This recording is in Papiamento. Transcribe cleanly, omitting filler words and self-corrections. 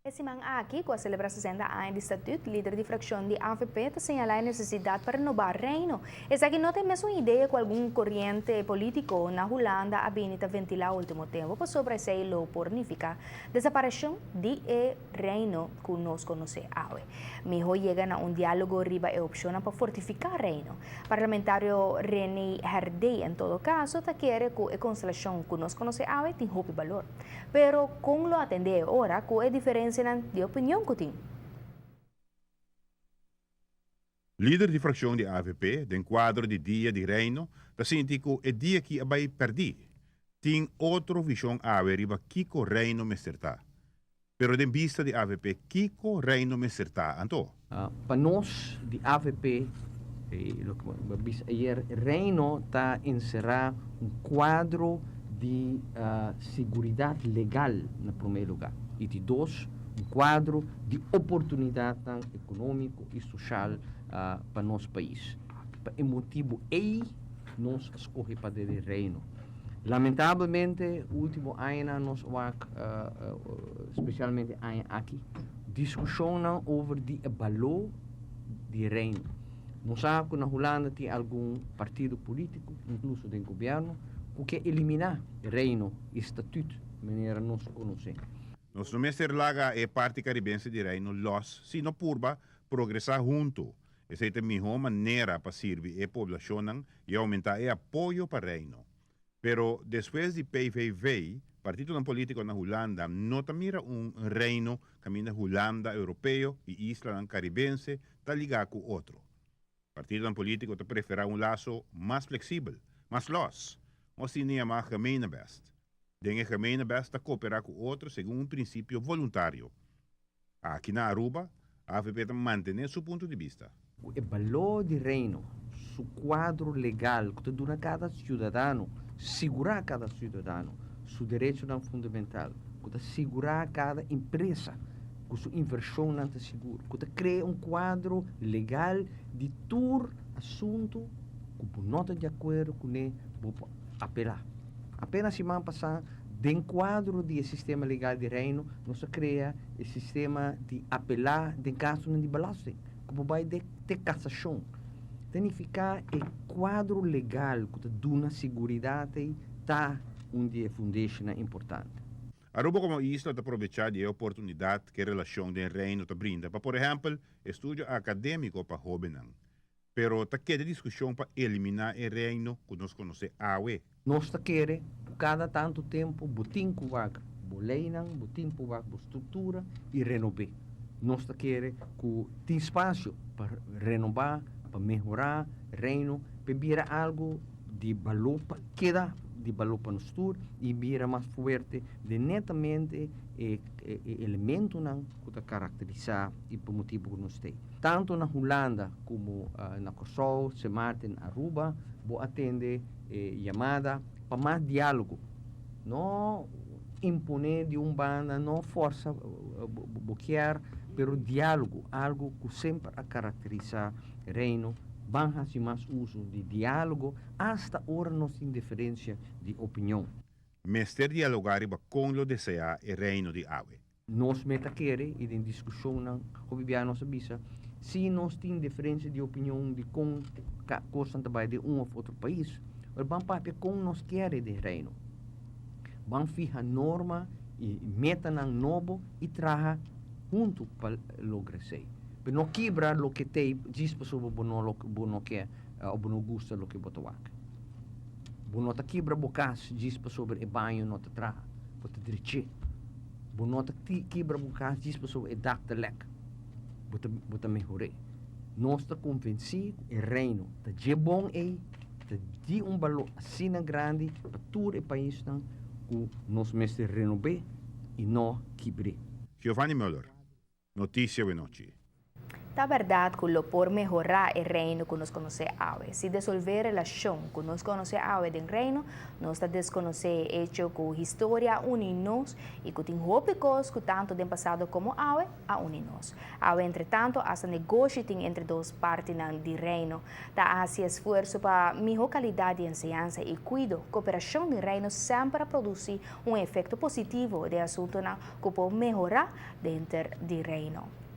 E siman aki, cu a celebra 60 aña di statuut, lider di fraccion di avp ta señala e necesidad pa renoba Reino. Esaki no ta e mesun idea cu algun coriente politico na Hulanda a bini ta ventila ultimo tempo, pasobra esey lo por nifica desaparecion di e Reino cu nos conoce awe. Miho yega na un dialogo riba e opcionnan pa fortifica Reino. Parlamentario Rene Herdé en todo caso ta kere cu e constelacion cu nos conoce awe tin hopi balor. Pero kon lo atendé e ora ku e diferensianan di opinion ku tin? Lider di frakshon di avp den kuadro di Dia di Reino ta sinti ku e dia aki a bai pèrdí. Tin otro vishon awe riba kiko Reino mester ta. Pero den bista di avp kiko Reino mester ta anto? Pa nos di avp, loke bo a bisa ayer, Reino ta enserá un kuadro di seguridat legal na promé lugá i di dos, un kuadro di oportunidatnan ekonómiko i soshal pa nos pais. Pa e motibu ei nos a skohe pa den Reino. Lamentablemente ultimo añanan nos wak, spesialmente aña aki, diskushonnan over di e baló di Reino. Nos sa ku na Hulanda tin algun partido polítiko, inkluso den gobièrnu, ku ke eliminá Reino i statüt manera nos konosé. Nos no mester laga e parti karibense di Reino lòs, sino purba progresá huntu. Esei ta e mihó manera pa sirbi e poblashonnan i oumentá e apoyo pa Reino. Pero despues di PVV, partidonan polítiko na Hulanda no ta mira un Reino kaminda Hulanda Europeo i islanan Karibense ta ligá ku otro. Partidonan polítiko ta preferá un laso mas fleksibel, mas lòs, un asina yamá Gemeenebest. Den e Gemeenebest ta kooperá ku otro segun un prinsipio voluntario. Aki na Aruba, avp ta mantene su punto di bista. Ku e balor di Reino, su kuadro legal ku ta duna kada siudadano, sigurá kada siudadano su derechonan fundamental, ku ta sigurá kada empresa ku su invershonnan ta sigur, ku ta krea un kuadro legal di tur asuntu ku bo no ta di akuerdo kuné bo por apelá. Apenas siman pasá Den kuadro di e sistema legal di Reino, nos a krea e sistema di apelá den kasonan di belasting, ku por bai te kasashon. Ta nifiká e kuadro legal ku ta duna seguridat ei ta un di e fundeshinan importante. Aruba komo isla ta probechá di e oportunidat ku e relashon den Reino ta brinda pa, por ehèmpel, estudio akadémiko pa hóbennan. Pero ta keda diskushon pa eliminá e reino ku nos konosé awe. Nos ta kere ku kada tantu tempu bo tin ku wak bo leinan, bo tin ku wak bo struktura i renob'é. Nos ta kere ku tin spasio pa renobá, pa mehorá Reino, p'e bira algu di balor pa keda di balor pa nos tur i bira mas fuerte den netamente e elementonan ku ta karakterisá i pa motibu ku nos t'ei. Tantu na Hulanda komo na Kòrsou, Sint Maarten, Aruba, bo a tende e yamada pa mas diálogo. No imponé di un banda, no fòrsa bo kier, pero diálogo, algu ku semper a karakterisá Reino. Ban hasi mas uso di diálogo asta ora nos tin diferensia di opinion. Mester dialogá riba kon lo deseá e Reino di awe. Nos meta kere i den diskushonnan hopi bia nos a bisa si nos tin diferensia di opinion di kon kosnan ta bai den un òf otro pais, pero ban papia kon nos kere den Reino. Ban fiha norma i metanan nobo i traha huntu pa logra esei. Pero no kibra loke t'ei djis pasobra bo no bo no ke òf bo no gusta loke bo ta wak. Bo no ta kibra bo kas djis pasobra e baño no ta traha, bo ta drech'é. Bo no ta kibra bo kas djis pasobra e dak ta lèk. Bo ta bo ta mehor'é. Nos ta konvensí ku e Reino ta dje bon ei, ta di un balor asina grandi pa tur e paisnan ku nos mester renob'é i no kibr'é. Giovanni Muller, Noticia Wenochi. Ta bèrdat ku lo por mehorá e reino ku nos konosé awe. Si disolvé relashon ku nos konosé awe den reino, nos ta deskonosé echo ku historia a uni nos i ku tin hopi kos ku tantu den pasado komo awe a uni nos. Awe entretantu asta negoshi tin entre dos partinan di reino. Ta hasi esfuerso pa mihó kalidat di enseñansa i kuido. Koperashon den reino semper a produsí un efekto positivo den asuntunan ku por mehorá denter di reino.